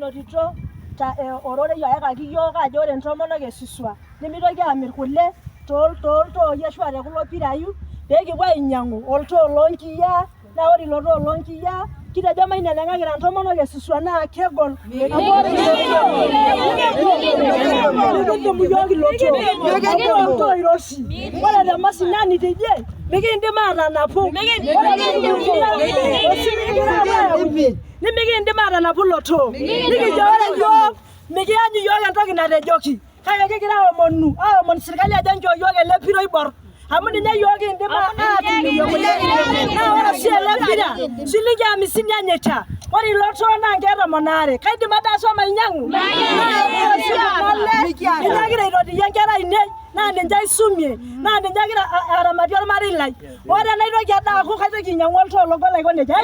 Nikinotito ororei oyakaki iyiook ajo ore intomonok e Suswa nimitoki aamir kule tooltooi ashu te kulo pirai pee kipuo ainyang'u oltoo loo nkiyiaa naa ore ilo too loo nkiyiaa kitejo maineneng'a kira intomonok e Suswa naa kegol amu ore ilo too mikidumu iyiook ilo too amu oltoo oiroshi ore te masinani teidie mikiindim aatanapu ore oshi nikigira aapuo ayaunye nimikiindim aatanapu ilo too. Nikijo ore iyiook mikianyu iyiook entoki natejoki kake kigira aomonu aomon sirkali ajo enchoo iyiook ele pira oibor amu ninye iyiook kiindim aatimirie kule. Naa ore oshi ele pira shilingi amisini enyaita ore ilo too naa nkeek tomon aare. Kaidim ade ashomo ainyang'u? Naa ore oshi kuna ale ninye agira aitotiyie nkera ainei naa ninche aisumie naa ninche agira aramatie ormarei lai. Ore enaitoki ade aaku kaitoki ainyang'u oltoo logol aiko nejia.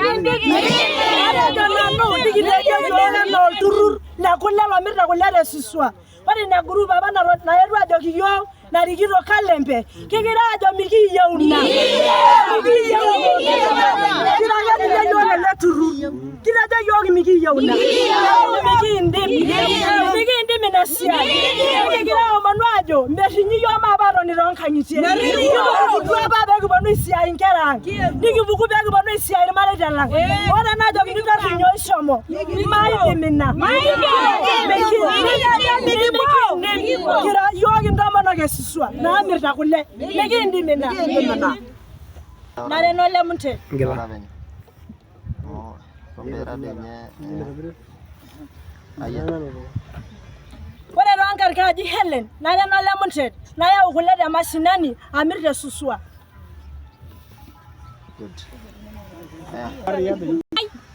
Atejo nanu nikitejo iyiook enaa olturrur le kule lomirta kule te Suswa. Ore ina group apa naetuo ajoki iyiook narikito Kalembe, kigira aajo mikiyieu ina. Mikiyieu ina. Kira ake ninye iyiook ele turrur. Kitejo iyiook mikiyieu ina. Mikiindim. Mikiindim ina siai. Nikigira aomonu aajo merrinyi iyiook maape aatoni toonkang'itie. Kitupukutuo apa pee kiponu aisiai inkera ang. Nikipuku pee kiponu aisiai irmareita lang. Ore enaajokini torrinyoi shomo, maidim ina. Mikiindim. Kira iyiook intomonok e Suswa naamirta kule. Mikiindim ina. Nara eno Lemunte. Ore toonkarn kaaji Hellen nara eno Lemuntet nayau kule te mashinani amir te Suswa.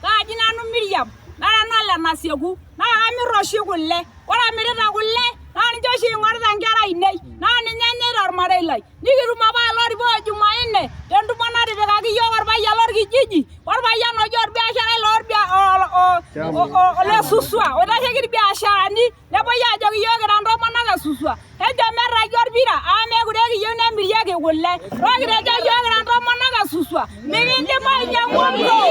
Kaaji nanu Miriam nara eno Lenasieku naa kamir oshi kule. Ore amirita kule naa ninche oshi aing'orita inkera ainei naa ninye enyaita ormarei lai. Nikitum apa olarikoni oji Jumanne tentumo natipikaki iyiook orpayian lorkijiji orpayian oji orbiasharai le Suswa oitasheki irbiasharani nepuoi aajoki iyiook kira intomonok e Suswa enchom mairragie orpira amu meekure kiyieu nemirieki kule. Ore kitejo iyiook kira intomonok e Suswa mikindim ainyang'u oltoo.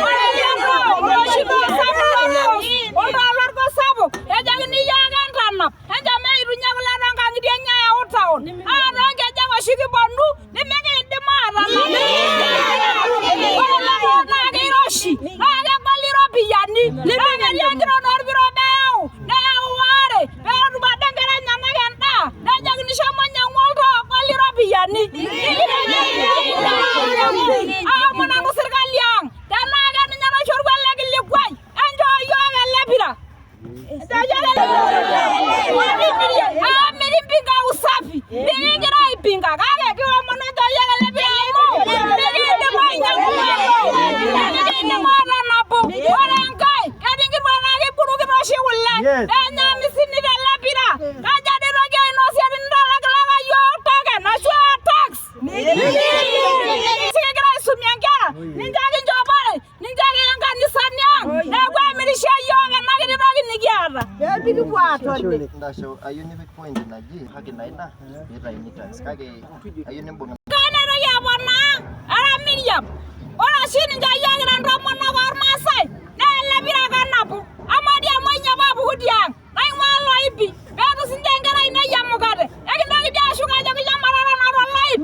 Ore ele too oloshi too sapuk lorgos oltoo lorgos sapuk ejokini iyiook entanap. Enchom eitunye kule toonkang'itie enye ayau taon. Naa toonkejek oshi kiponu nimikiindim aatanap. Ore ele too naa keiroshi naa kegol iropiyiani. Naa ketii enkitok orpira obo eyau neyau waare peetum ade nkera enyenak endaa nejokini shomo nyang'u oltoo ogol iropiyiani. Aomon nanu sirkali ang tenaa keninye naishorua ele kilikuai enchoo iyiook ele pira. Mikimpinga usafi, mikigira aipinga kake kiomon ajo iyie ele pira amu mikiindim ainyang'u mikiindim aatanapu. Ore enkae ketii nkituak naa kiburukito oshi kule enya amisini tele pira kajo dii itoki ainosie tenitalakilaka iyiook token ashu aa tax. Kigira aisumie nkera ninche kinchopore Ninche kiya nkanisani ang neeku emirisho iyiook ena kiti toki nikiata. Pee aatoni. Ntasho ayieu nipik point naji haki naa ina peitayuni tax kake ayieu nimbung Kai naitoki aponaa ara Miriam. Ore oshi ninche iyiook kira intomonok ormaasai naa ele pira ake anapu. Amaa dii amu ainyiapa apuku tiang naing'ua Oloipi peetum sinche inkera ainei emukate. Ekintoki dii ashuk ajoki iyie matotona toloip.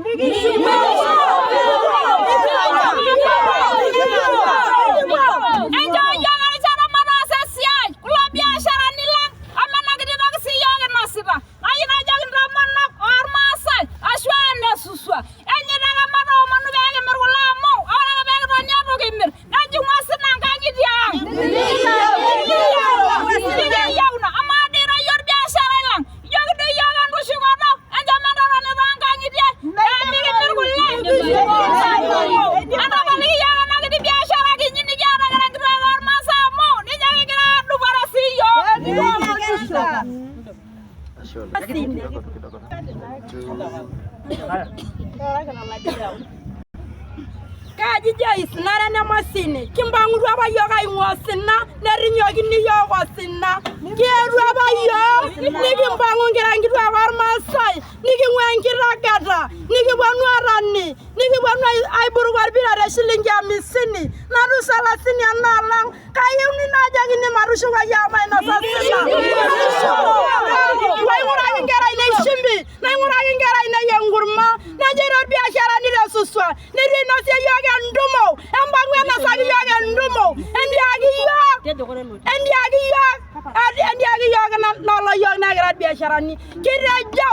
Enchoo iyiook erishata mataasa esiai kulo biasharani lang amu ena kiti toki sii iyiook kinosita. Nayieu najoki intomonok ormaasai ashu aa ine Suswa enyita ake matoomonu pee kimir kule amu ore ake pee kitoni eitu kimir nejing'u osina inkang'itie ang. Mikiyieu ina amaa dii ira iyie orbiasharai lang ijoki doi iyiook entushukoto enchom entotoni toonkang'itie pee mikimir kule. Entapaliki iyiook ena kiti biashara kinyi nikiata kira nkituak ormaasai amu ninye kigira aadupore sii iyiook. Ashe oleng. Kidogo tu kidogo. Kaaji Joyce nara ene Masini. Kimpang'utua apa yiok aing'ua osina nerinyokini yiok osina. Kietuo apa yiok nikimpang'u kira nkituak ormaasai niking'ua enkiragata nikiponu aatoni nikiponu aiburuk orpira te shilingi amisini natum salasini enaalong'. Kayieu Entushukoki amu ainosa osina. Waing'uraki inkera ainei shimbi, naing'uraki inkera ainei enkurma, nejoito irbiasharani te Suswa, neitu einosie iyiook entumo, empangu enosaki iyiook entumo, entiaki iyiook, entiaki iyiook, entiaki iyiook nolo iyiook nekira irbiasharani. Kitejo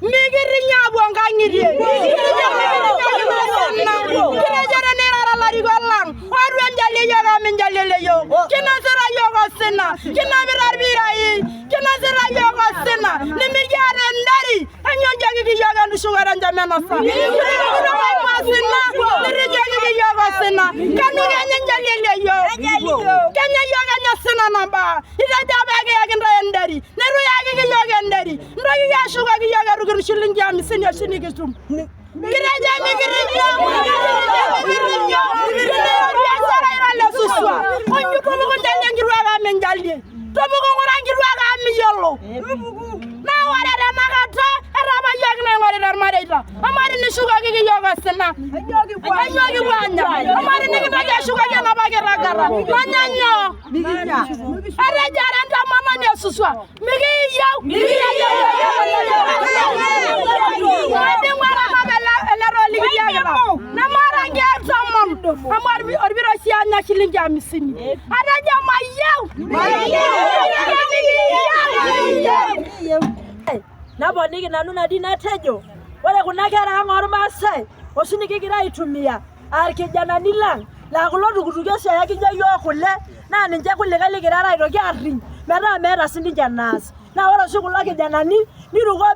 mikitinye aapuo nkang'itie. Kitejo mikitinye Kitejo tenirara ilarikok lang ootu enjalie iyiook amu minjaliele iyiook. Kinosita iyiook osina, kinapita irpirai, kinosita iyiook osina, nimikiata enderi, kanyoo ejokiki iyiook entushukoto encham enosa. Kitejo osina, nitijokiki iyiook osina. Kanu kenya enjaliele iyiook. Kenya iyiook kenya osina nabaa. Itejo apa ekiyaki intae enderi, neitu iyakiki iyiook enderi. Ntokiki ashukoki iyiook etu shilingi hamsini oshi nikitum. Kitejo mikitinyo, mikitinyo, biashara ira le Suswa. Onyu tupuku njalie nkituak amu minjalie. Tupuku ng'ura nkituak amu miyiolo. Naa ore tenakata etaa apa iyiook naing'orita irmareita. Amaa tinishukokiki iyiook osina. Anyoo kipuo aanya? Amaa tinikintoki ashukoki enapa kirragata. Nanya nyoo? Etejo ara entomononi e Suswa. Mikiyieu. Maidimu atanapa ele too likitiakita. Nemaata nkeek tomon amu orpira oshi anya shilingi hamsini. Atejo mayieu. Naponiki nanu natii natejo ore kuna kera ang ormaasai oshi nikigira aitumia aa irkijanani lang laa kulo tukutuki oshi eyaki iyiook kule naa ninche kulikae likigira aitoki arriny metaa meeta sininche enaas. Naa ore oshi kulo kijanani niruko.